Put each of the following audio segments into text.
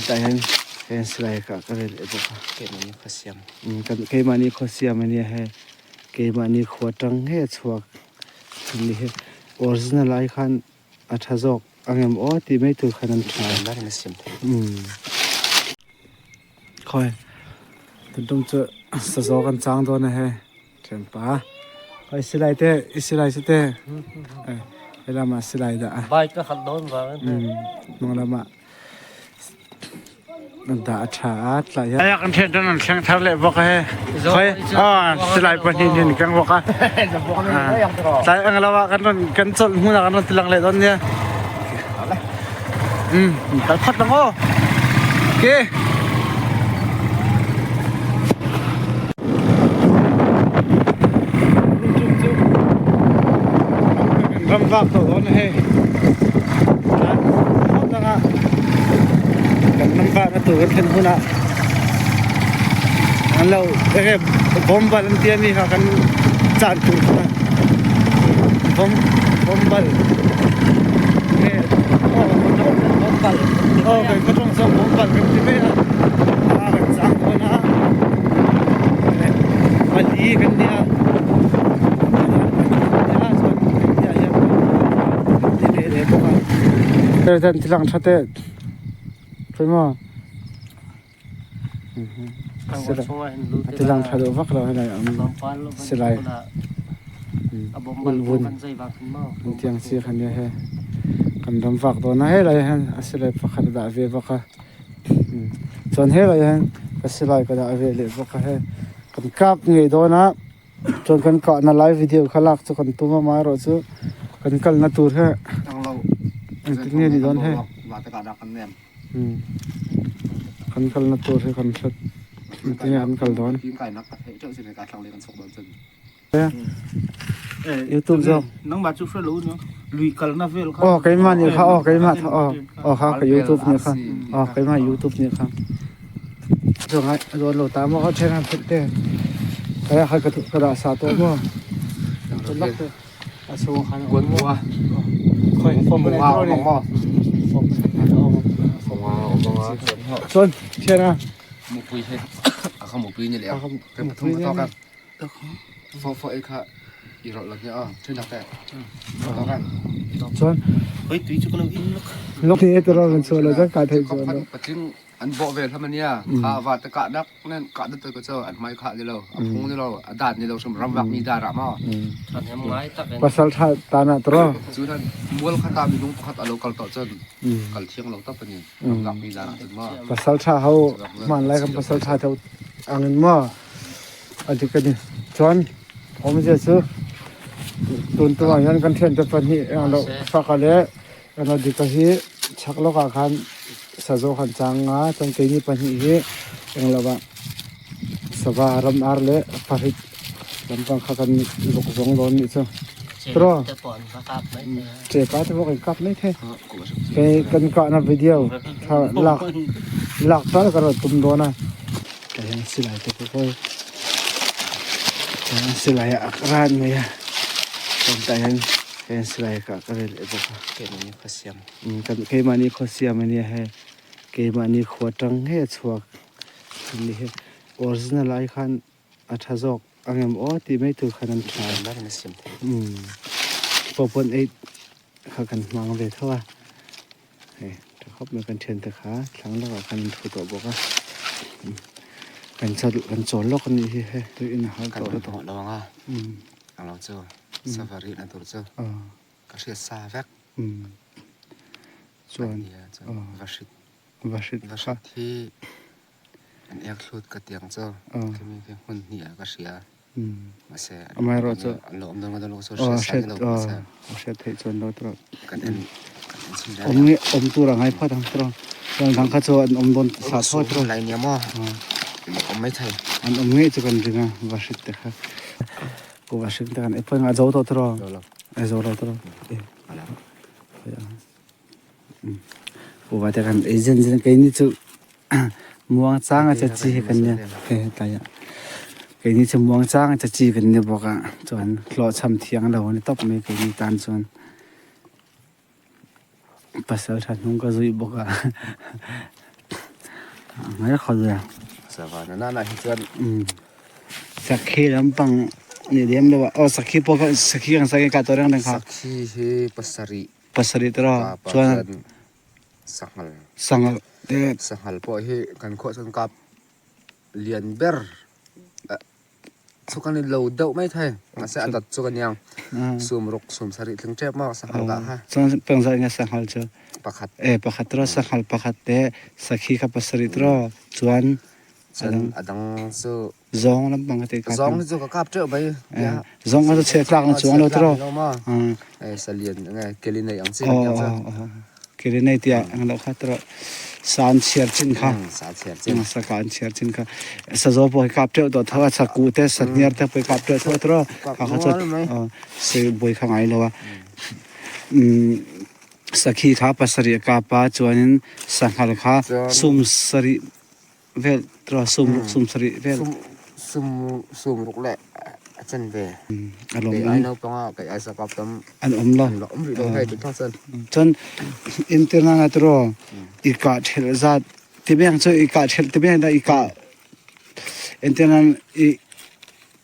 Tah hian heng silai kah ka rel leh bawk a keimahni khaw siam ania hei keimahni khua tang ngei a chhuak ani hi original ai khan a tha zawk ang em aw tih mai tur khan an tha khawi tun tum chu sazaw kan chang dawn a hei thianpa khawi silai te i silai chu te helamah silai dah a bike a khalh dawn vang a hnung lamah. Dah a tha a tlai hian Aia kan thian tan an thleng thar leh bawk a he khawi aw silai pahnih nen keng bawk a tlai ang lo ah kan rawn kan chawlh hmun ah kan rawn ti lang leh dawn nia um kal phawt ang aw okay Ram vak tawh dawn a hei tlan phawt anga kan ram vakna tur kan thlen hunah an lo enge bawm bal an tia mi kha kan chan tur kha bawm bawm bal nge aw kan khaw tawng chuan bawm bal kan ti mai a a kan chang dawn a pali kan nia. President ti lang tha teh pawh maw ti lang tha deuh vak lo helai a awm silai ulhbun an tih ang chi kha nia hei kan ram vak dawn a helai ah hian a silai pakhat a dah ve bawk a chuan helai ah hian ka silai ka dah ve leh bawk a hei kan kap ngei dawn a. Chuan kan kahna lai video kha lak chu kan tum a amaherawhchu kan kalna tur hi engtin nge ni dawn hei kan kalna tur hi kan hre engtin nge kan kal dawn youtube zawk aw keimah nih kha aw keimah aw aw kha ka youtube nih kha aw keimah youtube nih kha. Chuan a dawn lo ta maw a then an phelh te kaya kha ka dah sa tawh maw a chhung khan a awm maw khawi form a nei tawh a ni chuan thian a mupui hi a kha mupui ni leh a kan pathum ka tawk a fo fo ei kha i rawlh lo nia aw thin tak te tawk a chuan hoi tui chu ka lo in lawk lawk ni e tiraw kan chhuah lo chuan kah theih chuan lo patling An bawh ve hlam ania. Kha va te kah dak nen kah dat ko cho an hmai khah ni lo a phung ni lo a dat ni lo hrim ram vak mi dar ah maw. Thahnem ngai tak in. Pasal tha tan ah tro. Cu nan mual khat ah minung pakhat a lo kal tawh cun kal thiang lo tak ani ram vak mi dar ah cun maw. Pasal tha ho hman lai kan pasal tha theu ang in maw adik ani. Chuan awmzia chu tun tum ah hian kan thiante pahnih eng lo faka le Kan dika hi chhak lawkah khan sazaw kan chang a chuan keini pahnih hi englo ah sava ram ar leh pahrit lampang kha kan vawk zawng dawn nih chu tiraw chepa te pawh kan kap mai thei hei kan kahna video thla lak lak tal ka rawn tum dawn a tah hian silai te pawh hawi silai a ak ran mai a chuan tah hian. Heng silai kah ka rel leh bawk a keimahni khua siam kan keimahni khua siam ania hei keimahni khua tang ngei a chhuak ani hi original ai khan a tha zawk ang em aw tih mai tur khan an tha 4.8 kha kan hmang ve tho a hei tha khawp mai kan thiante kha thlang lawkah khan an thu tawh bawk a kan kan chawl lawk anih hi hei tuiin a hal tawh lutuk ang lo chu. Sava rihna tur chu ka hriat sa vek. Chuan Vahrit Vahrit Vahrit hi an ek hlut ka tiang chu khimi khi hmun hnih ah ka hria. Mahse Amaherawhchu an lo awm dawn dawn lo chu hriat sa ni lo mahse hriat theih chuan lo tawh kan en kan en chhin reng. Awm nge awm tur a ngai phawt ang tawh. Chuan dang kha chu an awm dawn sa tho tawh. Lai nia maw awm mai thei. An awm ngei chu kan ring a Vahrit te kha. Ku va hring te kan e pawh a zo tawh tawh a zo lo tawh ku va te kan ei zen zen keini chu muang chang a che chi hi kan nia he tlai ah keini chu muang chang a che chi kan ni bawk a chuan hlawhchham thiang lo a ni tawp mai keini tan chuan pasal tha hnung ka zui bawk a. Ngai khaw ve. Sava na na na hi chuan. Sakhi lampang ni lem lo a. Aw sakhi pawh kha sakhi ang sakhi ka tawh reng reng kha. Sakhi hi pasarih. Pasarih te rawh chuan. Sanghal. Sanghal te. Sanghal pawh hi kan khuah chuan kap lian ber. Chu kan in lo deuh mai thei. Mahse a dat chu ka niang. Sum ruk sum sarih tling tep maw sanghal kah kha. Chuan pengzah nge sanghal chu? Pakhat. E pakhat tiraw sanghal pakhat te sakhi kha pasarih tiraw chuan Chuan a dang chu Zawng lampang ka ti kap. Zawng hi chu ka kap teuh mai. Zawng kha chu chhe tlak na chuang lo tiraw. E salian nge keli nei ang chi kan chu. Keli nei tia ang lo kha tiraw. Sa an chhiar chin kha. Sa chhiar chin. Sa ka an chhiar chin kha. Sa zo pawh hi kap teuh tawh tho a sa ku te sa hniar te pawh hi kap teuh tho tiraw. Kha kha chu se buai kha ngai lo a. Sakhi kha pasarih a kap a chuanin sanghal kha sum sarih vel tiraw sum ruk sum sarih vel. Sum sum ruk leh a chen ve. A lawm Kei ai naupanga kei ai sakap tam an awm lo. An awm rih lo hei tu thang chuan. Chuan intirna na tiraw i kah ṭhelh zat ti beng chu i kah ṭhelh ti beng dah i kah entirnan i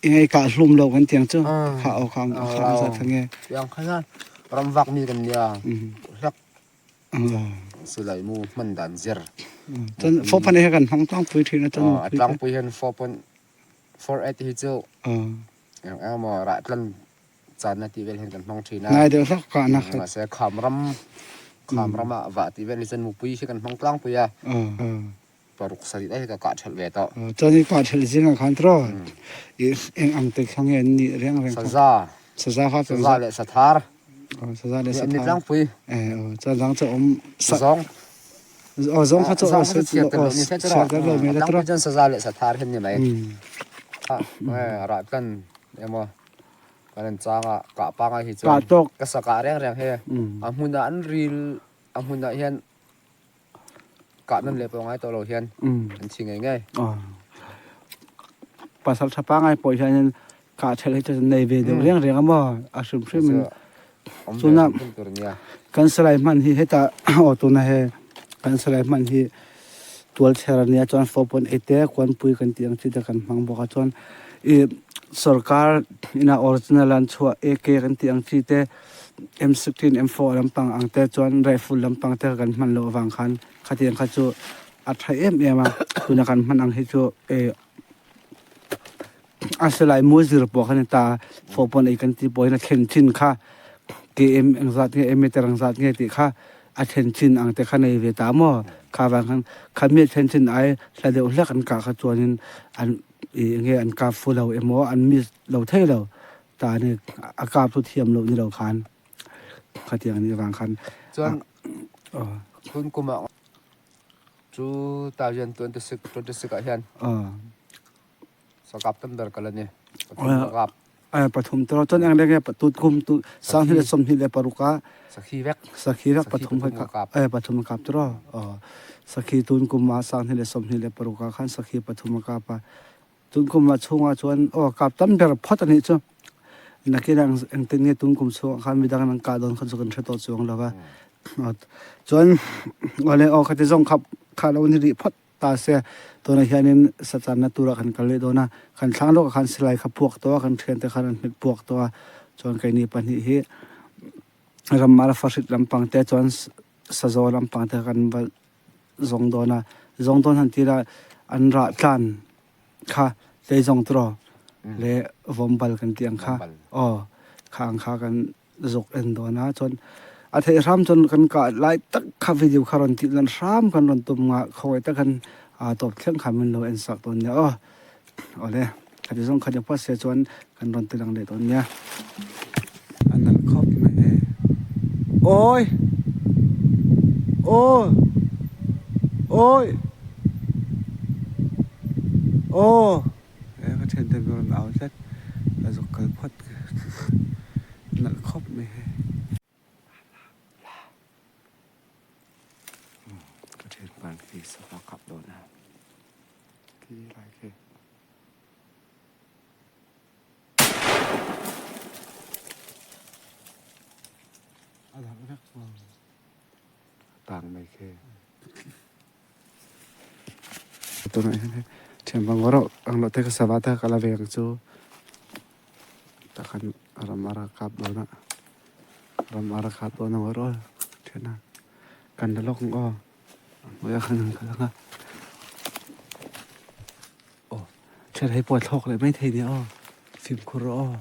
i ngei kah hlum lo kan tiang chu kha aw kha kha ang zat nge. Tiang kha hian ramvak mi kan nia hlak Silai mu hman dan zir. Cun 4.8 hi kan hmang tlangpui ṭhin a cun. A tlangpui hin 4.48 hi cu eng eng maw rah tlan caan na ti vel hin kan hmang ṭhin a. Nai deuh hlak ka na khat. Mahse kham ram kham ram ah vah ti vel hi cun mupui hi kan hmang tlangpui a. Paruk sarih dai hi ka kah ṭhelh ve tawh. Cun i kah ṭhelh zing ah khan tiraw eng ang te kha nge an nih reng reng kha. Saza. Saza kha Saza le sathar. Saza le sathar. Ni tlangpui. Cun dang cu um. Zawng. Zawng kha cu Zawng kha cu chiat tel lo ni se tiraw. Chiat tel lo mi le tiraw. Tlangpui cun saza le sathar hin ni mai. Rah tlan emaw kan in chang ah kah pa ngai hi cun. Kah tawk. Ka sa kah reng reng he. A hmun ah an ril a hmun ah hian Kah nan le pawh ngai tawh lo hian an thi ngei ngei. Pasal ṭha pa ngai pawh hian kah ṭhel hi cu nei ve deuh reng reng a maw a hrimhrim in cuna kan salai hman hi heta aw tuna he kan salai hman hi tualchher ania chuan 4.8 te kuanpui kan tih ang chi te kan hmang bawk a chuan i sorkar ina original an chhuah AK kan tih ang chi te M16 M4 lampang ang te chuan rifle lampang te kan hman loh avang khan khatiang kha chu a tha em em a tuna kan hman ang hi chu a silai mu zir pawh kha ni ta 4.8 kan tih pawhin a thlen chin kha KM engzat nge meter engzat nge tih kha a thlen chin ang te kha nei ve ta maw kha vang khan khami a thlen chin ai hla deuh hlek an kah kha chuanin an enge an kap fu lo emaw an miss lo thei lo. Ta ni a kap chu thiam lo ni lo khan khatiang ni vang khan chuan tun kum ah 2026 26 ah hian sakap tam ber kal ani pathum ka kap pathum to chuan eng lenge tut kum tu sang hi le sawmhnih le paruk ah sakhi vek sakhi vek pathum kap pathum kap tro sakhi tun kum ah sang hi le sawmhnih le paruk ah khan sakhi pathum kap a Tun kum ah chungah chuan aw kap tam ber phawt a nih cu. Nakin ah engtin nge tun kum chungah khan midang an kah dawn kha cu kan hre tawh chuang lo va. Chuan awle aw khati zong kha kha lo ni rih phawt ta se. Tunah hianin sachanna tur ah kan kal leh dawn a. Kan thlang lawk ah khan silai kha puak tawh a, kan thiante khan an hmet puak tawh a. Chuan keini pahnih hi ramar fahrit lampang te chuan sazaw lampang te kan va zawng dawn a zawng dawn han tira an rah tlan kha tlei zawng tiraw le vawmbal kan tih ang kha aw kha ang kha kan zuk en dawn a chuan a theih hram chuan kan kah lai tak kha video kha rawn tih lan hram kan rawn tum nga khawngaih tak khan tawp thleng kha min lo en sak dawn nia aw awle khati zawng khati phawt se chuan kan rawn ti lang leh dawn nia a nalh khawp mai hei awi aw awi aw he ka thiante ber rawn au tlat ka zuk kal phawt nalh khawp mai hei. Ka thian pan khi sofa kap dawn a khi lai khi. A dang vek maw? Tang mai khi. Tunah hian hei thian bang rawh ang loh te kha sava te kha ka la ve ang chu tah khan ram a kap dawn a ram a kap dawn a ngaw rawh thian a kan la lawk ang aw a hnuaiah khan an kal ang a aw thian hei pawh a thlawk leh maithei nia aw fimkhur rawh aw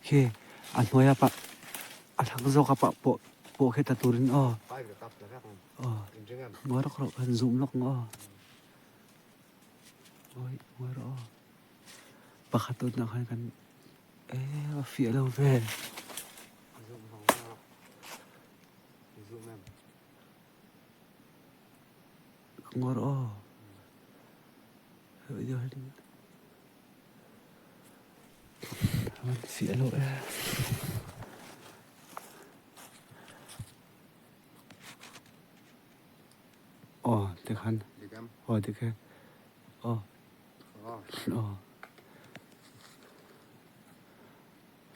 khi a hnuaia pah a thlang zawk a pah pawh pawh khi tla turin aw. Ngawi rawk rawh kan zoom lawk ang aw. Ngawi ngawi rawh aw. Pakhat tunah khan kan eh a fiah lo ve. Ngawi rawh aw. Fiah lo e. Aw tikhan aw tikhe aw aw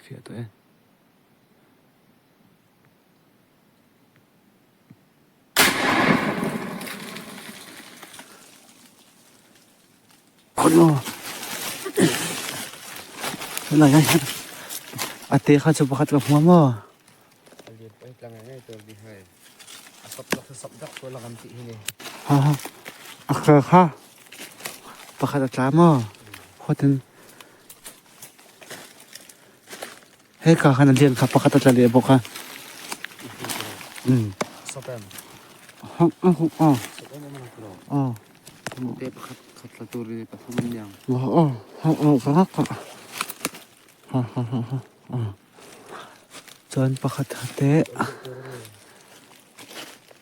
fiah tawh e. Helai ah hian a te kha chu pakhat ka hmu a maw. Ha ha a kal kha pakhat a tla maw khuatin heka khan a lian kha pakhat a tla leh bawk a um aw Chuan pakhat te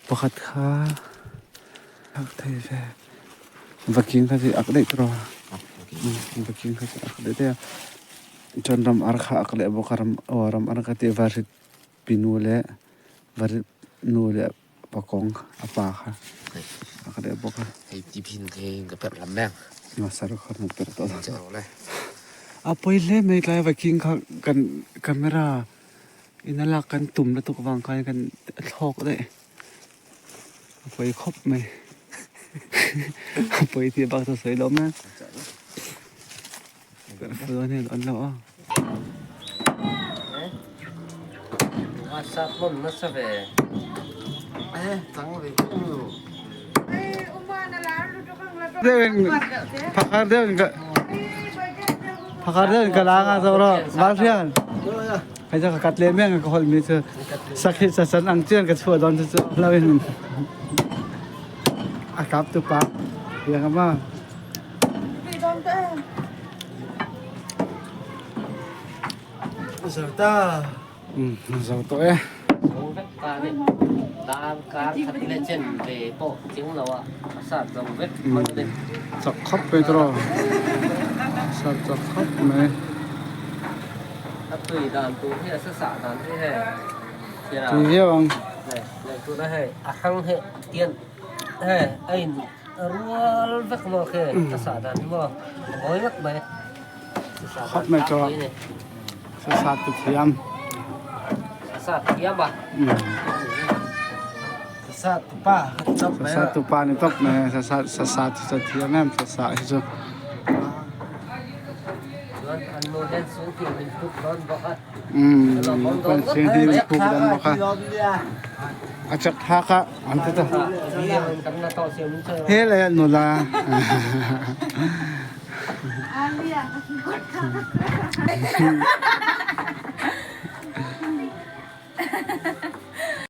pakhat kha ak thei ve vaking kha chu ak daih tawh a vaking kha chu ak daih daih a chuan ram ar kha ak leh bawk a ram aw ram ar ka tih varit pinu leh varit nu leh pakawng a pa kha ak leh bawk a. A pawi hle mai tlai vaking kha kan camera in a lak kan tum lutuk avang khan kan thlawk daih a pawi khawp mai a pawi tih bak chu sawi lo mai a an lo a. Phakar deuh in ka phakar deuh in ka la nga zoh rawh Valhrial hei cu ka kat leh meng ka holh mi cu sakhi sasan ang cian ka chuah dawn cu cu lo in a kap tu pa yang ma Zarta. Zo tawh e. Zo vek ta ni. Dar kar khat le chen ve pawh ching lo a a sat zo vek mang a ni. Chak khawp mai tawh. Sat chak khawp mai. A tui dan tur hi a sa sah dan hi hei. Tui viau ang. Leh tuna hei a hrang hi tian hei a in rual vek maw khi a sah dan hi maw a mawi vek mai. Khawp mai tawh. Sasat tu thiam. Sasat thiam a. Sasat tu pa. Sasat tu pa ni top mai. Sasat sasat tu thiam em sasat hi chu. Kan sing hi min puk dawn bawk a. A chak thak a an ti ta. He lai ah nula.